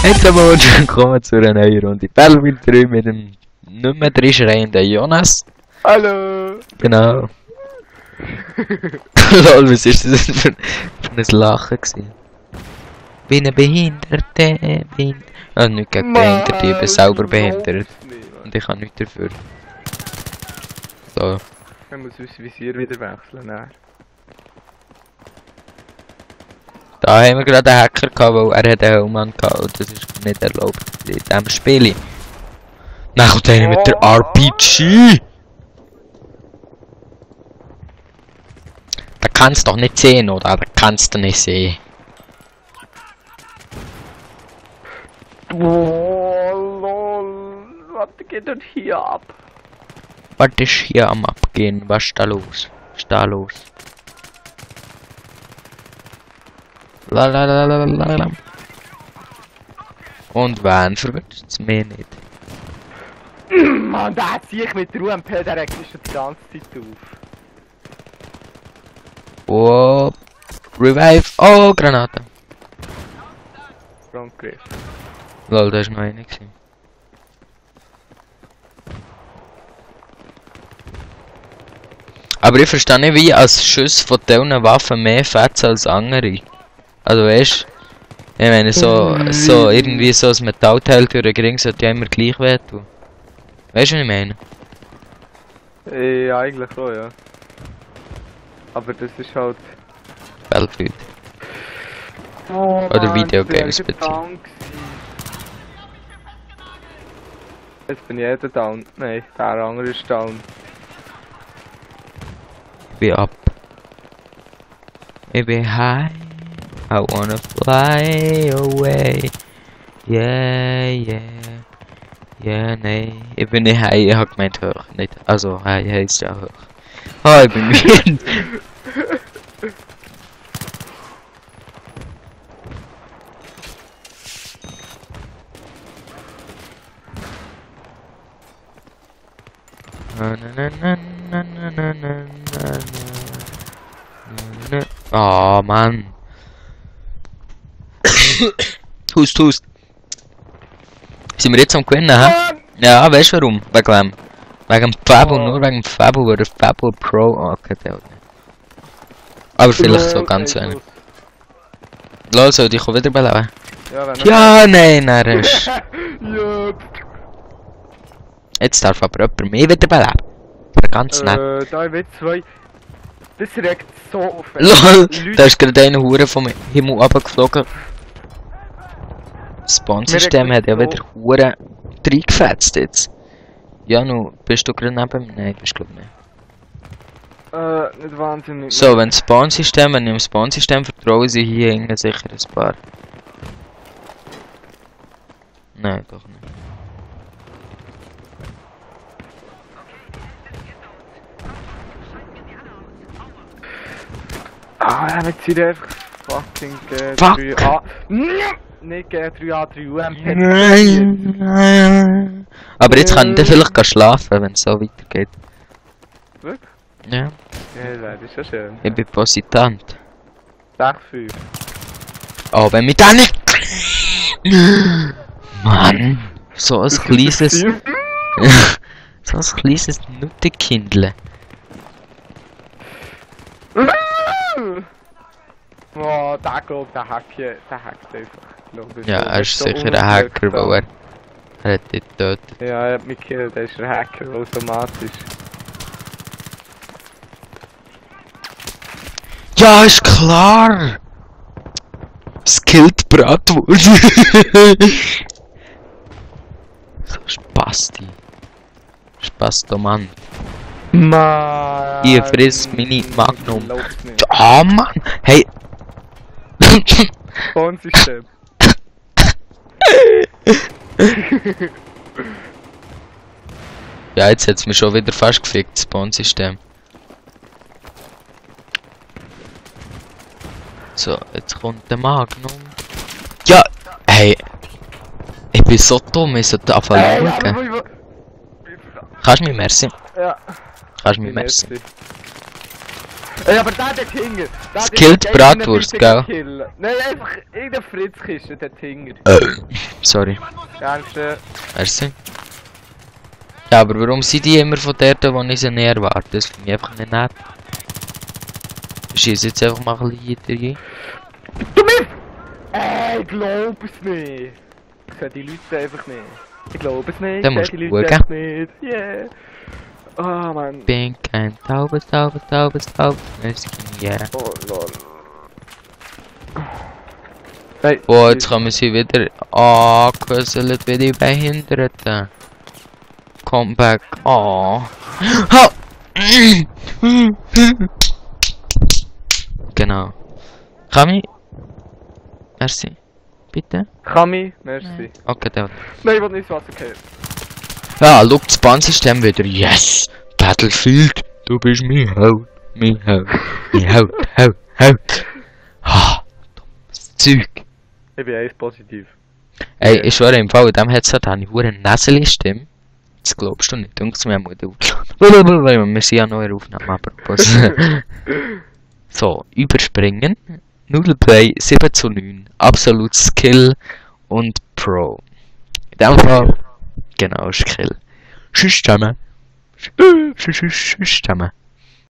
Heute Morgen willkommen zu einer neuen Runde Battlefield 3 mit dem nicht mehr drin schreienden Jonas. Hallo! Genau. Lol, was ist das für ein Lachen gewesen? Bin ein Behinderte, also nicht gegen Behinderte, ich bin selber behindert. Und ich kann nichts dafür. So. Ich muss das Visier wieder wechseln. Nein. Da haben wir gerade einen Hacker gehabt, weil er hat einen Helm angehabt und das ist nicht erlaubt in diesem Spiel. Dann kommt einer mit der RPG! Da kannst du doch nicht sehen, oder? Da kannst du nicht sehen. Oh, lol. Was geht denn hier ab? Was ist hier am Abgehen? Was ist da los? Was ist da los? Lalalala. Und wen verwirrt es mir nicht? Mann, der ziehe ich mit der UMP, der regt sich schon die ganze Zeit auf. Oh, Revive. Oh, Granate. Frontgriff. Lol, das war noch eine. Aber ich verstehe nicht, wie als Schuss von diesen Waffen mehr fetzen als andere. Also weißt du, ich meine so irgendwie so ein Metallteil durch den Ring sollte ja immer gleich wehtun. Weißt du, was ich meine? Ja, eigentlich so, ja. Aber das ist halt... Battlefield. Oh, Oder Mann, Videogames ich bin beziehen. down gewesen. Jetzt bin ich jeder down. Nein, der andere ist down. Ich bin ab. Ich bin high. I wanna fly away. Yeah, yeah. Yeah, nee. Ich bin nicht high, ich hab gemeint hoch. Nicht. Also, high heisst ja hoch. Oh, ich bin müde. Oh Mann. Hust, hust. Sind wir jetzt am Gewinnen, hä? Ja, weißt du warum? Wegen dem. Wegen dem Fabo, nur wegen dem Fabo, weil der Fabo Pro angehört hat. Aber vielleicht so ganz wenig. Lol, soll ich auch wieder beleben? Ja, wenn Ja, nein, er ist. Ja. Jetzt darf aber jemand mehr wieder beleben. Aber ganz nett. Da wird zwei. Das regt so auf. Lol, da ist gerade eine Hure vom Himmel runtergeflogen. Das Spawn-System hat ja wieder Hure reingefetzt jetzt. Ja, nu, bist du gerade neben mir? Nein, bist du glaub nicht. Nicht wahnsinnig. So, wenn ich dem Spawn-System vertraue, sind hier hinten sicher ein paar. Nein, doch nicht. Ah, wir ziehen einfach fucking Fuck. G3A. Nicht G3A3 UMP. Nein. Aber jetzt kann ich vielleicht schlafen, wenn es so weitergeht. Wirklich? Ja, Ja, das ist ja schön. ich bin Positant. Sag 5. Oh, wenn mich da nicht... Mann, so ein kleines... so ein kleines Nuttenkindle. Oh, der glaubt, der hackt einfach. Ja, er ist sicher ein Hacker, weil er hat dich getötet. Ja, er hat mich gekillt, er ist ein Hacker, automatisch. Ja, ist klar! Skilled Bratwurst! So Spasti. Spastoman. Mann! Ihr frisst meine Magnum. Läuft nicht. Ah, Mann! Hey! Spawn-System. Ja, jetzt hat's mich schon wieder fast gefickt, das Spawn-System. So, jetzt kommt der Magnum. Ja! Hey! Ich bin so dumm, ich sollte anfangen zu schauen. Kannst du mich merci? Ja. Kannst du mich merci? Ey, aber der dort hinten. Skilled Bratwurst, gell? Nein, einfach irgendeine Fritzkiste dort hinten. Sorry. Gangster. Merci. Ja, aber warum sind die immer von dort, wo ich sie nicht erwarte? Das finde ich einfach nicht nett. Ich schieße jetzt einfach mal ein bisschen rein. Du Mist! Ich glaub es nicht. Ich sehe die Leute einfach nicht. Ich glaube es nicht. Dann Ich musst sehe die du Leute schauen. echt nicht. Yeah. Oh Mann. Bin kein Taubes. Yeah. Oh lol. Nein. Boah, jetzt kommen sie wieder angehäuselt wie die Behinderten. Come back. Oh. Ha! Genau. Kann ich? Merci. Bitte? Kami, merci. Okay, dann. Nein, ich will nicht ins Wasser gehen. Ja, schau das Bahnsystem wieder. Yes! Battlefield! Du bist mein Held. Mein Held. Ha! Dummes Zeug. Ich bin eins positiv. Ey, ich schwöre, im Fall in diesem Headset habe ich eine Näseli-Stimme. Das glaubst du nicht. Dunkelst mir mal aufgeladen. Wir sind ja noch in der Aufnahme, apropos. So, überspringen. 0-3, 7:9. Absolut Skill und Pro. In dem Fall, genau, Skill. Tschüss zusammen. Tschüss zusammen.